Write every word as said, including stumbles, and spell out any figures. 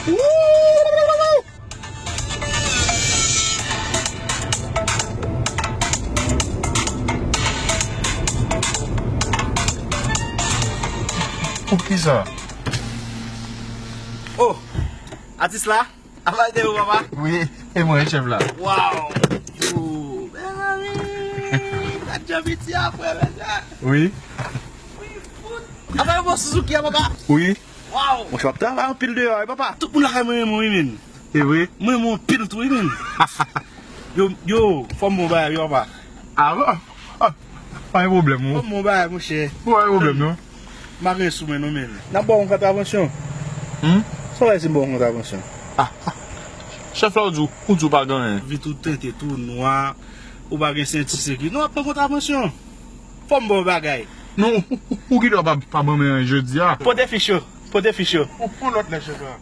Poukisa? Oh, atis la, avay de ou, papa? Wi, e mwen, chèf la. Waw! Yo, mezanmi, gad jan piti a, frè, mezanmi. Wi. Wi, fout. Avay bon Suzuki a, papa? Wi. Waw! Monchè, w ap travay anpil deyò, wi, papa. Tout moun lakay mwen renmen w, wi, men. E vre? Mwen renmen w anpil tou, wi, men. Yo, yo, fò m bon bagay, wi, papa. Ah bon? Ah, pa gen pwoblèm, non. Fò m bon bagay, monchè. Bon, pa gen pwoblèm, non. M pa gen sou mwen, non, men. N ap ba w yon kontravansyon. Hmm? Sa w wè si m ba w yon kontravansyon? Ah, ah. Chèf la, ou di, ou di w pa gen anyen. Vit ou tente tou nwa, ou pa gen senti sekirite. Non, w ap pran kontravansyon. Fò m ba w bagay. Non, ou, ou, ou gen dwa pa, pa ban mwen anyen jodi a. Pote fich yo. Pote fich yo. On, on lòt lè, chèf la.